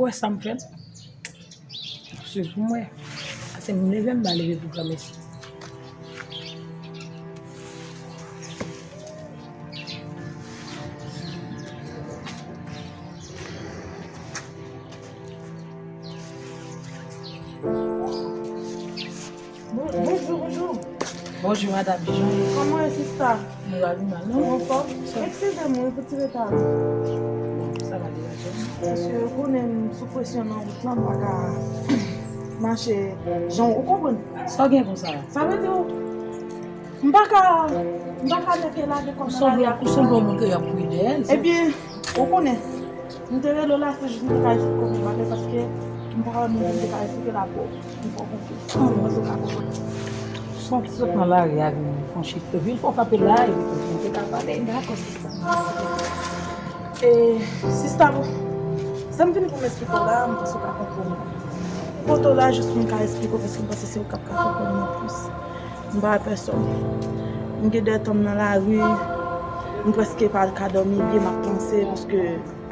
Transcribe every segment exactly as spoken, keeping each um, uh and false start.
Wè sa m fè? Swiv pou m wè. Ase m leve, m pa leve pou granmesi. Bon, bonjou, bonjou. Bonjou, madanm, jan w ye? Kòman w ye, sista? Mwen pa pi mal, non. Ou anfòm? Sa. Eskize m, wi, pou ti reta a. Bon, sa pa deranje m. Paske ou konnen m sou presyon nan wout lan, m pa ka mache jan w konprann. Sa w gen konsa? Sa vle di w, m pa ka, m pa ka leve lage kò m nan lari a konsa. Ou sanble yon moun ke y ap kouri dèyè l, se. Ebyen, ou konnen, m te rele w la, se jis m te ka esplike w bagay, paske m pa wè moun pou m te ka esplike l avè w. M fè w konfyans. Se mwen sou ka konprann. Son ti sot nan lari a vin fè yon chita, vin fè w kanpe la, epi pou nou te ka pale. Dakò, sista. E, sista, bon, sa m vini pou m esplike w la, m panse w ka konprann. M pote w la jis pou m ka esplike w, paske m panse se ou k ap ka konprann mwen plis. M pa wè pèsòn. M gen de tan m nan lari, m prèske pa ka dòmi byen, m ap panse, paske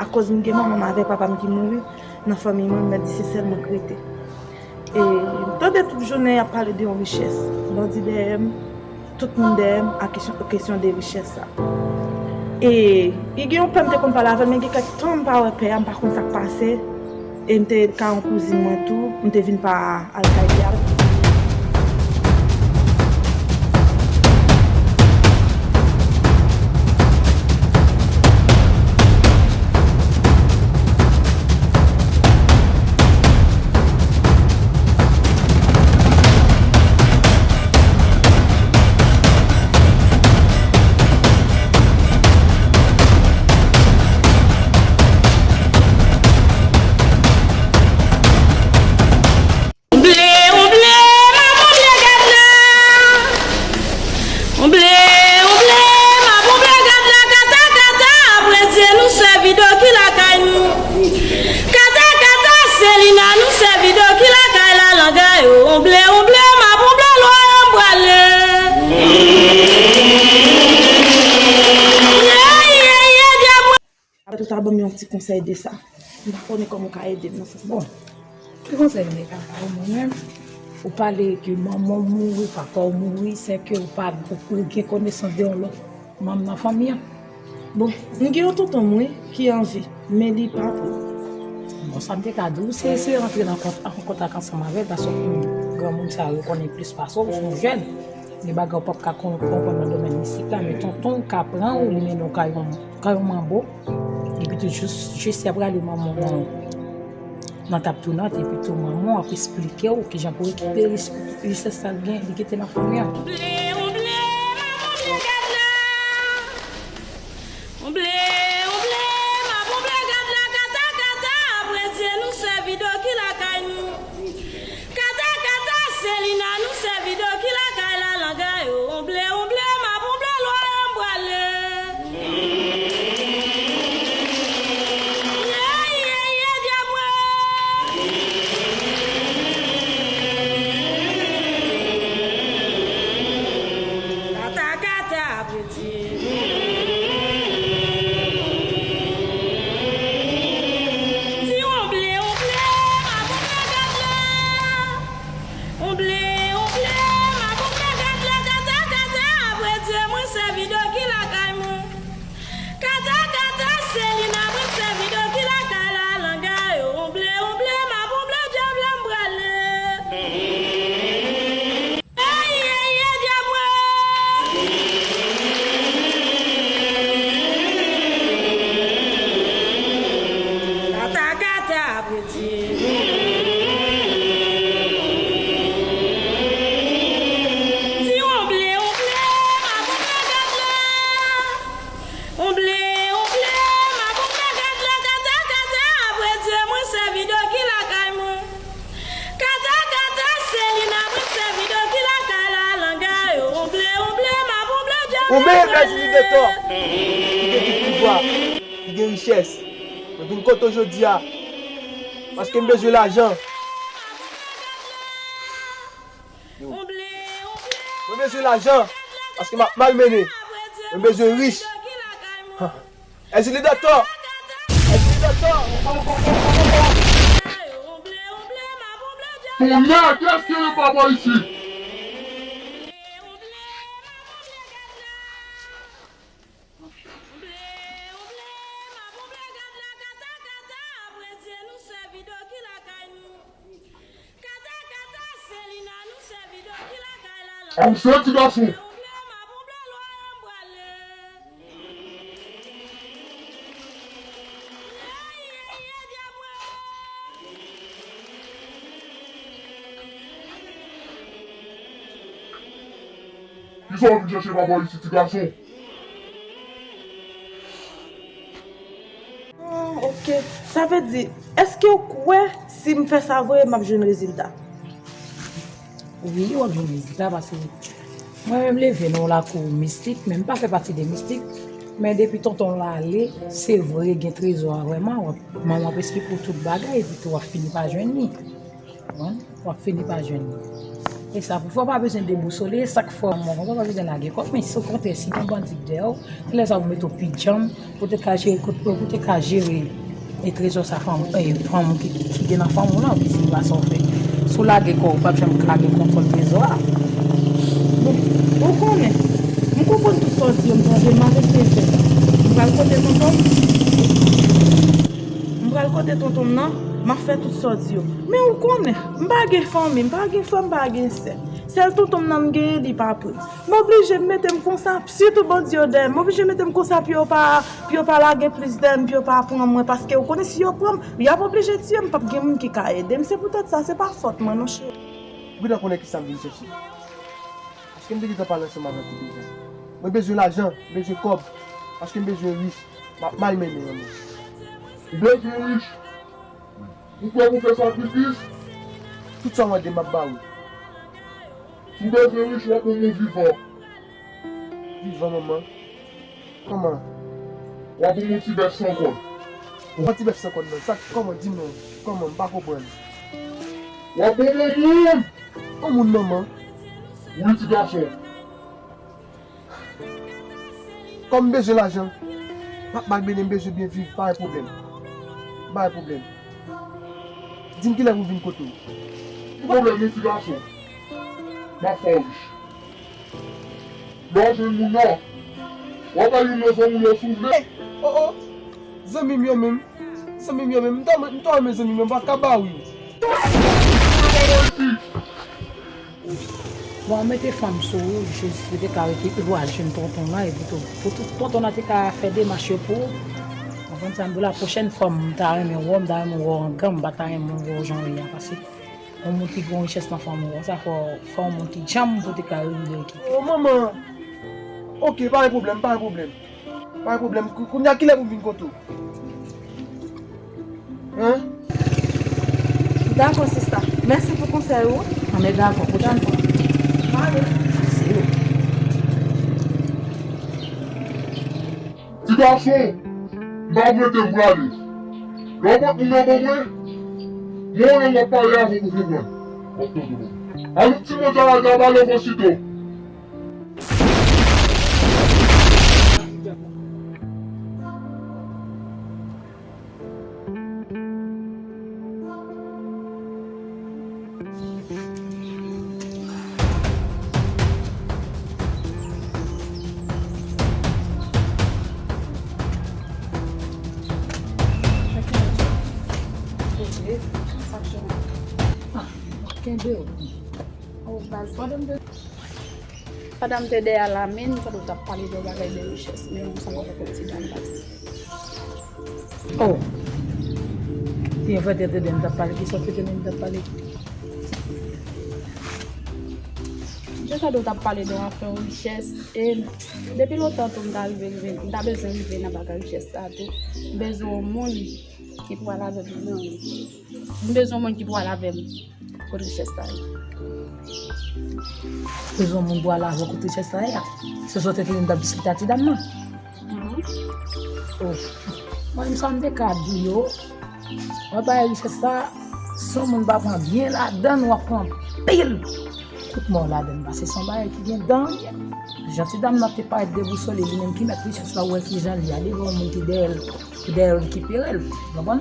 akoz m gen manman m avèk papa m ki mouri, nan fanmi mwen, m di se sèl mwen k rete. E m tande tout jounen y ap pale de yon richès. Bandi dèyè m, tout moun dèyè m, a kesyon, kesyon de richès sa. E, e gen yon pè m te konn pale avè l, men gen kèk tan m pa wè pè a, m pa konn sa k pase. E m te ka yon kouzin mwen tou, m te vin pa al kay pè a. Wouble, wouble, m ap wouble gad la. Wouble, wouble, m ap wouble gad la. Kata, kata, apre Dye, nou sèvi do ki lakay nou. Kata, kata, Selina, nou sèvi do ki lakay la, langa yo. Wouble, wouble, m ap wouble lwa yo, m prale. Ye, ye, ye, dyab. Apre tout, ta ban m yon ti konsèy de sa. M pa konnen kòman w ka ede m nan sans sa. Bon, ki konsèy m te ka ba w mwen menm? Ou pale ke manman w mouri, papa w mouri, sèke ou pa, ou gen konesans de yon lòt manm nan fanmi an. Bon, m gen yon tonton m, wi, ki an vi, men li pa twò. Bon, sa m te ka di w, se eseye rantre nan kont, an kontak ansanm avè l, paske granmoun sa yo konnen plis pase w, w se yon jèn. Gen bagay ou p ap ka kon-, konprann nan domèn mistik la, men tonton w ka pran w, li mennen w kay yon, kay yon manbo. Epi tou jis, jis y ap rale manman w nan, nan tab tounant, epi tou manman w ap esplike w kijan pou rekipere ris-, richès sa l gen, li kite nan fanmi an. Wouble, wouble, m ap wouble gad la. Wouble, wouble, m ap wouble gad la, kata, kata, apre Dye, nou sèvi do ki lakay nou. Kata, kata, Selina, nou sèvi do ki lakay la, langa yo. Wouble, wouble, m ap wouble lwa yo, m prale. Ye, ye, ye, dyab mwen. Kata, kata, apre Dye. Di wouble, wouble, m ap wouble gad la. Wouble, wouble, m ap wouble gad la, kata, kata, apre Dye, mwen sèvi do ki lakay mwen. Kata, kata, Selina, mwen sèvi do ki lakay la, langa yo. Wouble, wouble, m ap wouble dyab la, m prale. Ey, ey, ey, dyab mwen! Kata, kata, apre Dye. Di wouble, wouble, m ap wouble gad la. Wouble, wouble, m ap wouble gad la, kata, kata, apre Dye, mwen sèvi do ki lakay mwen. Kata, kata, Selina, mwen sèvi do ki lakay la, langa yo. Wouble, wouble, m ap wouble dyab la, m prale. Ou byen, Bèzili Dòtò. Li gen tout pouvwa. Li gen richès. Mwen vin kote w jodi a. Paske m bezwen lajan. Mwen bezwen lajan. Paske m ap malmennen. Mwen bezwen rich. Bèzili Dòtò. Bèzili Dòtò. Ou pa, ou pa, ou pa, ou pa, ou pa. Tonnè, kiyès ki rele pa bò isit? Avanse, ti gason. Kisa w vin chèche pa bò isit, ti gason? Oh, ok. Sa vle di, èske w kwè si m fè sa vre, m ap jwenn rezilta? Wi, w ap jwenn rezilta, paske mwen menm leve nan lakou mistik, men m pa fè pati de mistik. Men depi tonton w la ale, se vre, gen trezò a vrèman, w ap, manman ap esplike w tout bagay, epi tou w ap fini pa jwenn li. Konprann? W ap fini pa jwenn li. E sa pou fè w pa bezwen debousole, e sa k fè w mò konsa, w pa bezwen lage kò w, men si okontrè, si gen bandi k dèyè w, se lè sa pou mete w pi djanm, pou te ka jere kot, pou te ka jere e trezò sa fanm, e fanm ki, ki gen nan fanm ou lan, ki se pa sa w fè. Si w lage kò w, w p ap janm ka gen kontwòl trezò a. Bon, ou konnen, m konprann tout sa w di yo, m tande, m ap eseye fè sa. M pral kote tonton m. M pral kote tonton m nan, m ap fè tout sa w di yo. Men ou konnen, m pa gen fanmi, m pa gen frè, m pa gen sè. Sèl tonton m nan m genyen, li pa pre. M oblije m mete m konsa, sitou bandi yo dèyè m. M oblije mete m konsa pou yo pa, pou yo pa lage plis dèyè m, pou yo pa pran mwen, paske ou konnen si yo pran m, y ap oblije tiye m, p ap gen moun ki ka ede m. Se poutèt sa, se pa fòt mwen non, cheri. Ou gentan konnen kisa m vin chèche. Paske m te gentan pale ansanm avèk ou deja. Mwen bezwen lajan, m bezwen kòb, paske m bezwen rich. M ap mal mennen an mwen. Ou bezwen rich? Ou prè pou fè sakrifis? Tout sa w mande m, m ap ba ou. Si w bezwen rich, w ap ban m yon vivan. Vivan, manman? Kòman? W ap ban m yon ti bèf san kòn. Yon ti bèf san kòn nan? Sa, kòman? Di m non. Kòman? M pa konprann. W ap ban m yon moun. Yon moun, manman? Wi, ti gason. Kòm m bezwen lajan, m ap mal mennen, m bezwen byen viv, pa gen pwoblèm. Pa gen pwoblèm. Di m kilè pou m vin kote w. Ki pwoblèm, wi, ti gason? M ap fè w rich. Lè w jwenn moun nan, w ap bay youn nan zanmi w yo si w vle. Eh, oh, oh. Zanmi m yo menm. Zanmi m yo menm. M ta, m ta renmen zanmi m yo, m pa ka ba w yo. Bon, mete fanm sou ou, jis pou te ka rete pou al jwenn tonton nan, epi tou, pou tout tonton nan te ka fè demach yo pou ou. Konprann sa m di w la, pwochèn fwa m ta renmen wè w, m ta renmen wè w an gan, m pa ta renmen wè w jan w ye a, paske yon moun ki gen yon richès nan fanmi w, sa fò, fò yon moun ki djanm pou te ka rive kite. Oh, manman! Ok, pa gen pwoblèm, pa gen pwoblèm. Pa gen pwoblèm. Kou-, kounye a, kilè pou m vin kote w? Hein? Dakò, sista. Mèsi pou konsèy ou. Anben, dakò. Pwochèn fwa. Mare. Mèsi. Ti gason, m pa pou rete m prale. Lè w pot moun nan ban mwen, mwen menm m ap pale avè w pou konprann. W ap tande mwen. Al yon ti manje a la, m ale w osito. Ah, kenbe w. Oh, baz, pandan m te, pandan m te dèyè Lamine, m tande w t ap pale de yon bagay de richès, men ansanm avèk yon ti dam baz. Oh! Byen fè tèt ede m t ap pale. Kisa w te tande m t ap pale? M te tande w t ap pale de yon afè richès, e depi lontan tou m ta rive, rive, m ta bezwen rive nan bagay richès sa tou. M bezwen yon moun ki pral avè m nan. M bezwen yon moun ki pral avè m kot richès sa ye. Bezwen yon moun pral avè w kot richès sa ye a? Se sa w te tande m t ap diskite ak ti dam nan? Mhm. Oh. Mwen menm sa m te ka di yo, mwen bagay richès sa, si yon moun pa pran byen ladan l, w ap pran anpil kout mò ladan l, paske se yon bagay ki gen danje. Jan ti dam nan te parèt debousole, li menm ki mèt richès la, ou wè kijan l ye a, li gen yon moun ki dèyè l, ki dèyè l rekipere l, w konprann?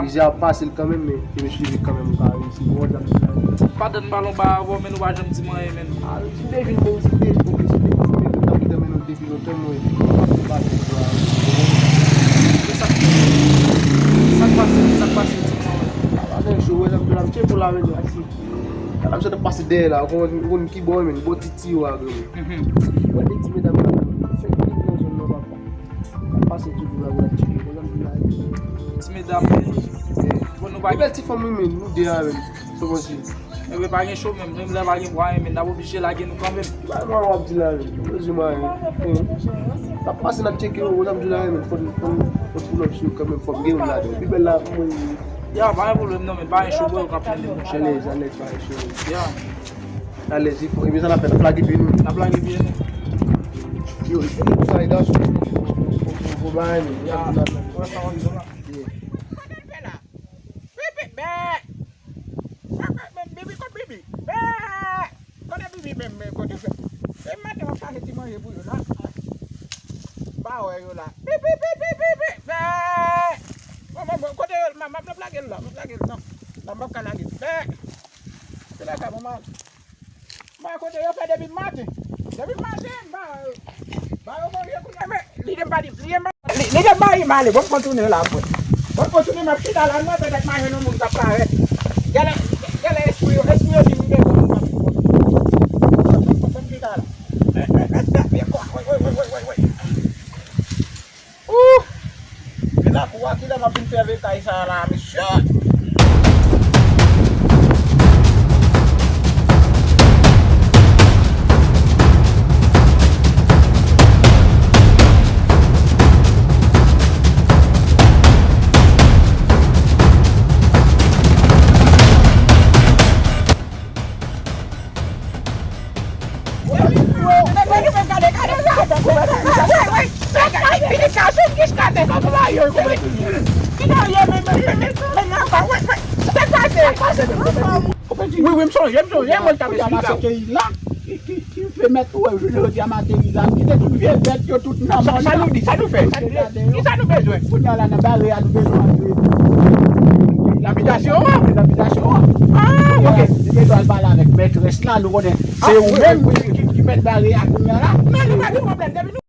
Plizyè ap pase l kanmenm, men ke mesye kanmenm ou ka reyisi. Bon, sa. Pa tann balon ba avè w, men nou pa janm di m anyen, men. Ah, si m te vin, men si m te vin, si m te vin, men nou depi lontan, mwen, mwen pa vin. Sa k pase, sa k pase, di m anyen. Ah, pa gen cho, wè, sa m fè la, m tcheke pou la, men, aksi. Sa m sot ap pase dèyè la, ou konn, ou konn ki bò, men, bò Titi yo a, granmoun. Wè, de ti medam la, fèk vin nan zòn nan, papa. Pase toujou la, wè, tcheke, wè, la, la. Ti medam, men, bon, nou pa gen. Bèl ti fanm, wi, men, nou de a, men. Sa w panse? Ebyen, pa gen cho menm. Menm lè pa gen mwayen, men n ap oblije lage nou kanmenm. Ki bagay mwayen w ap di la menm? Ou bezwen mwayen? Sa ap pase n ap tcheke yo, w ap di la menm. Fò n, fò n, fò n pull up sou yo kanmenm, fò m gen youn ladan. Pi bèl la pou mwen. Ya, pa gen pwoblèm non, men pa gen cho bro, yo k ap mennen nou. Alèz, alèz, pa gen cho. Ya. Alèz, wi, fò, ebyen sa n ap fè, n ap lage pye nou. N ap lage pye nou. Yo, e fini pou sa, e gason. Pou, pou, pou, pou bagay nou. Ya. Wè sa w ap di la. Yeah. Sa n ap fè la? Pipi, bè! Bè, bè, bè, Bibi, kot Bibi? Bè! Kote Bibi menm, men, kote fè? E maten w ap chache ti manje pou yo la. M pa wè yo la. Pipi, pipi, pipi, bè! Bon, bon, bon, kote yo? M ap, m ap lage l la, m ap lage l, non. La, m p ap ka lage l. Bè! Se la ka, bon, m al. Ba kote yo fè depi maten. Depi maten, ba, ba yo manje kounye a, men li te m pa di, li te m pa, li, li te m pa di m ale, bon, m konn tounen la, mwen. Bon, m konn tounen, m ap chita la, mwen, petèt m a jwenn yon moun k ap parèt. Gèlè, gèlè, espri yo, espri yo di m gen bon moun k ap vin. Bon, m chita la. Woy, woy, woy, woy, woy. Ooh! Men lakou a, kilè m ap vin fè vye kay sa a la, mesye? Wi, wi, m sonje, m sonje, mwen t ap esplike w. Ki, ki, ki fè mèt ou wè jodi a m ateri la, m kite tout vye bèt yo, tout nan mòn nan. Sa nou di, sa nou fè? Kisa nou bezwen? Kounye a la nan bare a nou bezwen antre. Nan bitasyon an? Nan bitasyon an. Ah, ok. Nou bezwen al pale avèk mètrès la, nou konnen se ou menm ki, ki, ki mèt bare a kounye a la. Non, nou pa gen pwoblèm, depi nou